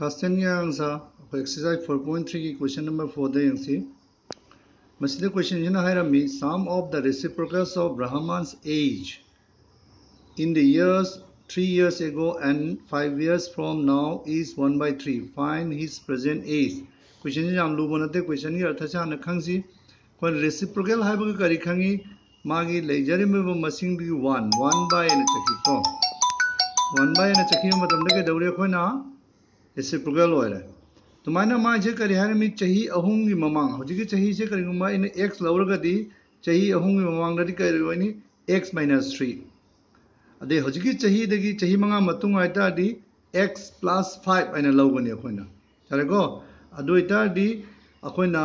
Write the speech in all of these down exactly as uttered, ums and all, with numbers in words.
Class ten ꯒꯤ ꯑꯉꯥꯡꯁꯥ, ꯑꯩꯈꯣꯏ exercise four point three ꯒꯤ question number four ꯗ ꯌꯦꯡꯁꯤ꯫ ꯃꯁꯤꯗ question ꯁꯤꯅ ꯍꯥꯏꯔꯝꯃꯤ, "Sum of the reciprocals of Rahman's age in the years three years ago and five years from now is one by three. Find his present age." Question ꯁꯤ ꯌꯥꯝ ꯂꯨꯕ ꯅꯠꯇꯦ, question ꯒꯤ ꯑꯔꯊꯁꯦ ꯍꯥꯟꯅ ꯈꯪꯁꯤ꯫ ꯑꯩꯈꯣꯏꯅ reciprocal ꯍꯥꯏꯕꯒ ꯀꯔꯤ ꯈꯪꯉꯤ? ꯃꯥꯒꯤ ꯂꯩꯖꯔꯝꯃꯤꯕ ꯃꯁꯤꯡꯗꯨꯒꯤ one, one by ꯑꯅ ꯆꯠꯈꯤꯀꯣ꯫ One by ꯑꯅ ꯆꯠꯈꯤꯕ ꯃꯇꯝꯗ ꯀꯩꯗꯧꯔꯦ? ꯑꯩꯈꯣꯏꯅ reciprocal ꯑꯣꯏꯔꯦ꯫ ꯑꯗꯨꯃꯥꯏꯅ ꯃꯥꯁꯦ ꯀꯔꯤ ꯍꯥꯏꯔꯝꯃꯤ? ꯆꯍꯤ ꯑꯍꯨꯝꯒꯤ ꯃꯃꯥꯡ, ꯍꯧꯖꯤꯛꯀꯤ ꯆꯍꯤꯁꯦ ꯀꯔꯤꯒꯨꯝꯕ ꯑꯩꯅ x ꯂꯧꯔꯒꯗꯤ ꯆꯍꯤ ꯑꯍꯨꯝꯒꯤ ꯃꯃꯥꯡꯗꯗꯤ ꯀꯔꯤ ꯑꯣꯏꯅꯤ? X minus three꯫ ꯑꯗꯩ ꯍꯧꯖꯤꯛꯀꯤ ꯆꯍꯤꯗꯒꯤ ꯆꯍꯤ ꯃꯉꯥ ꯃꯇꯨꯡ ꯍꯥꯏꯇꯥꯔꯗꯤ x plus five ꯍꯥꯏꯅ ꯂꯧꯒꯅꯤ ꯑꯩꯈꯣꯏꯅ꯫ ꯌꯥꯔꯦꯀꯣ? ꯑꯗꯨ ꯑꯣꯏꯇꯥꯔꯗꯤ ꯑꯩꯈꯣꯏꯅ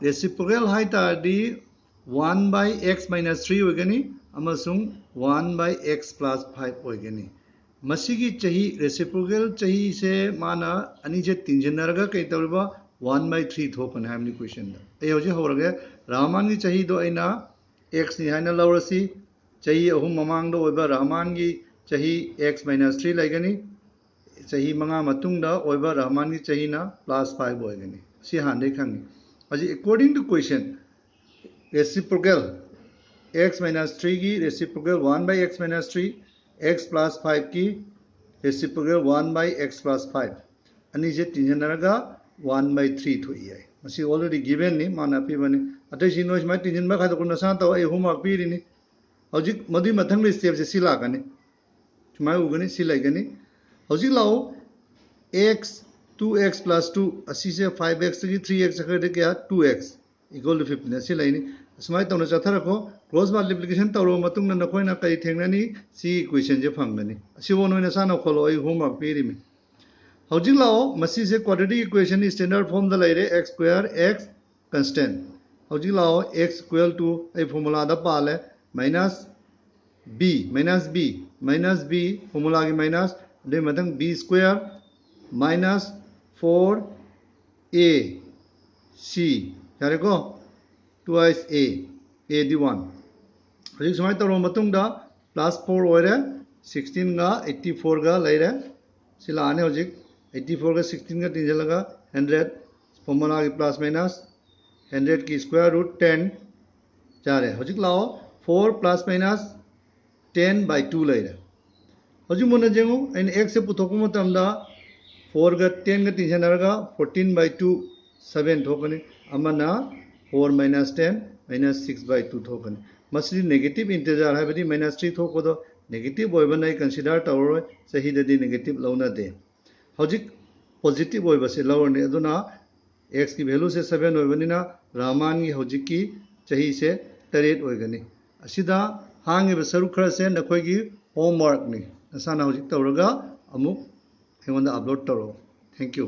reciprocal ꯍꯥꯏꯇꯥꯔꯗꯤ one by x minus three ꯑꯣꯏꯒꯅꯤ ꯑꯃꯁꯨꯡ one by x plus five ꯑꯣꯏꯒꯅꯤ꯫ ꯃꯁꯤꯒꯤ ꯆꯍꯤ, reciprocal ꯆꯍꯤꯁꯦ ꯃꯥꯅ ꯑꯅꯤꯁꯦ ꯇꯤꯟꯁꯤꯟꯅꯔꯒ ꯀꯩ ꯇꯧꯔꯤꯕ? One by three ꯊꯣꯛꯀꯅꯤ ꯍꯥꯏꯕꯅꯤ question ꯗ꯫ ꯑꯩ ꯍꯧꯖꯤꯛ ꯍꯧꯔꯒꯦ꯫ ꯔꯍꯃꯥꯟꯒꯤ ꯆꯍꯤꯗꯣ ꯑꯩꯅ x ꯅꯤ ꯍꯥꯏꯅ ꯂꯧꯔꯁꯤ꯫ ꯆꯍꯤ ꯑꯍꯨꯝ ꯃꯃꯥꯡꯗ ꯑꯣꯏꯕ ꯔꯍꯃꯥꯟꯒꯤ ꯆꯍꯤ x minus three ꯂꯩꯒꯅꯤ꯫ ꯆꯍꯤ ꯃꯉꯥ ꯃꯇꯨꯡꯗ ꯑꯣꯏꯕ ꯔꯍꯃꯥꯟꯒꯤ ꯆꯍꯤꯅ plus five ꯑꯣꯏꯒꯅꯤ꯫ ꯁꯤ ꯍꯥꯟꯅꯗꯩ ꯈꯪꯉꯤ꯫ ꯍꯧꯖꯤꯛ according to question, reciprocal, x minus three ꯒꯤ reciprocal one by x minus three, x plus five ꯀꯤ reciprocal one by x plus five, ꯑꯅꯤꯁꯦ ꯇꯤꯟꯁꯤꯟꯅꯔꯒ one by three ꯊꯣꯛꯏ ꯍꯥꯏ꯫ ꯃꯁꯤ already given ꯅꯤ, ꯃꯥꯅ ꯄꯤꯕꯅꯤ꯫ ꯑꯇꯩꯁꯤ ꯅꯣꯏ ꯁꯨꯃꯥꯏꯅ ꯇꯤꯟꯁꯤꯟꯕ ꯈꯥꯏꯗꯣꯛꯄ ꯅꯁꯥꯅ ꯇꯧ, ꯑꯩ homework ꯄꯤꯔꯤꯅꯤ꯫ ꯍꯧꯖꯤꯛ ꯃꯗꯨꯒꯤ ꯃꯊꯪꯒꯤ step ꯁꯦ ꯁꯤ ꯂꯥꯛꯀꯅꯤ꯫ ꯁꯨꯃꯥꯏꯅ ꯎꯒꯅꯤ, ꯁꯤ ꯂꯩꯒꯅꯤ꯫ ꯍꯧꯖꯤꯛ ꯂꯥꯛꯑꯣ, x, two x plus two, ꯑꯁꯤꯁꯦ five x ꯇꯒꯤ three x ꯆꯠꯈ꯭ꯔꯗꯤ ꯀꯌꯥ? Two x equal to fifteen꯫ ꯑꯁꯤ ꯂꯩꯅꯤ꯫ ꯑꯁꯨꯃꯥꯏꯅ ꯇꯧꯅ ꯆꯠꯊꯔꯛꯈꯣ꯫ Cross multiplication ꯇꯧꯔꯕ ꯃꯇꯨꯡꯗ ꯅꯈꯣꯏꯅ ꯀꯔꯤ ꯊꯦꯡꯅꯅꯤ? ꯁꯤꯒꯤ equation ꯁꯦ ꯐꯪꯒꯅꯤ꯫ ꯑꯁꯤꯐꯥꯎ ꯅꯣꯏ ꯅꯁꯥꯅ ꯈꯣꯠꯂꯣ, ꯑꯩ homework ꯄꯤꯔꯤꯃꯤ꯫ ꯍꯧꯖꯤꯛ ꯂꯥꯛꯑꯣ, ꯃꯁꯤꯁꯦ quadratic equation ꯒꯤ standard form ꯗ ꯂꯩꯔꯦ, x square x constant꯫ ꯍꯧꯖꯤꯛ ꯂꯥꯛꯑꯣ, x equal to, ꯑꯩ formula ꯗ ꯄꯥꯜꯂꯦ, minus b, minus b, minus b, formula ꯒꯤ minus, ꯑꯗꯨꯒꯤ ꯃꯊꯪ b square minus four a c, ꯌꯥꯔꯦꯀꯣ? Twice a, a D one꯫ ꯍꯧꯖꯤꯛ ꯁꯨꯃꯥꯏꯅ ꯇꯧꯔꯕ ꯃꯇꯨꯡꯗ plus four ꯑꯣꯏꯔꯦ, sixteen ꯒ eighty four ꯒ ꯂꯩꯔꯦ꯫ ꯁꯤ ꯂꯥꯛꯑꯅꯤ ꯍꯧꯖꯤꯛ꯫ ꯑꯩꯠꯇꯤ ꯐꯣꯔꯒ ꯁꯤꯛꯁꯇꯤꯟꯒ ꯇꯤꯟꯁꯤꯜꯂꯒ ꯍꯟꯗ꯭ꯔꯦꯠ, ꯐꯣꯔꯃꯨꯂꯥꯒꯤ ꯄ꯭ꯂꯁ ꯃꯥꯏꯅꯁ ꯍꯟꯗ꯭ꯔꯦꯠꯀꯤ ꯁ꯭ꯀ꯭ꯋꯦꯔ ꯔꯨꯠ ꯇꯦꯟ ꯌꯥꯔꯦ꯫ ꯍꯧꯖꯤꯛ ꯂꯥꯛꯑꯣ, four plus minus ten by two ꯂꯩꯔꯦ꯫ ꯍꯧꯖꯤꯛ ꯃꯨꯟꯅ ꯌꯦꯡꯉꯨ, ꯑꯩꯅ ꯑꯦꯛꯁꯁꯦ ꯄꯨꯊꯣꯛꯄ ꯃꯇꯝꯗ ꯐꯣꯔꯒ ꯇꯦꯟꯒ ꯇꯤꯟꯁꯤꯟꯅꯔꯒ ꯐꯣꯔꯇꯤꯟ ꯕꯥꯏ ꯇꯨ, ꯁꯕꯦꯟ ꯊꯣꯛꯀꯅꯤ꯫ ꯑꯃꯅ four minus ten minus six by two ꯊꯣꯛꯀꯅꯤ꯫ ꯃꯁꯤꯗꯤ ꯅꯦꯒꯦꯇꯤꯞ ꯏꯟꯇꯤꯖꯔ ꯍꯥꯏꯕꯗꯤ ꯃꯥꯏꯅꯁ ꯊ꯭ꯔꯤ ꯊꯣꯛꯄꯗꯣ ꯅꯦꯒꯦꯇꯤꯞ ꯑꯣꯏꯕꯅ ꯑꯩ ꯀꯟꯁꯤꯗꯔ ꯇꯧꯔꯔꯣꯏ, ꯆꯍꯤꯗꯗꯤ ꯅꯦꯒꯦꯇꯤꯞ ꯂꯧꯅꯗꯦ꯫ ꯍꯧꯖꯤꯛ ꯄꯣꯖꯤꯇꯤꯞ ꯑꯣꯏꯕꯁꯦ ꯂꯧꯔꯅꯤ꯫ ꯑꯗꯨꯅ ꯑꯦꯛꯁꯀꯤ ꯚꯦꯂꯨꯁꯦ ꯁꯕꯦꯟ ꯑꯣꯏꯕꯅꯤꯅ ꯔꯍꯃꯥꯟꯒꯤ ꯍꯧꯖꯤꯛꯀꯤ ꯆꯍꯤꯁꯦ ꯇꯔꯦꯠ ꯑꯣꯏꯒꯅꯤ꯫ ꯑꯁꯤꯗ ꯍꯥꯡꯉꯤꯕ ꯁꯔꯨꯛ ꯈꯔꯁꯦ ꯅꯈꯣꯏꯒꯤ ꯍꯣꯝꯋꯥꯔꯛꯅꯤ꯫ ꯅꯁꯥꯅ ꯍꯧꯖꯤꯛ ꯇꯧꯔꯒ ꯑꯃꯨꯛ ꯑꯩꯉꯣꯟꯗ ꯑꯞꯂꯣꯗ ꯇꯧꯔꯛꯑꯣ꯫ Thank you꯫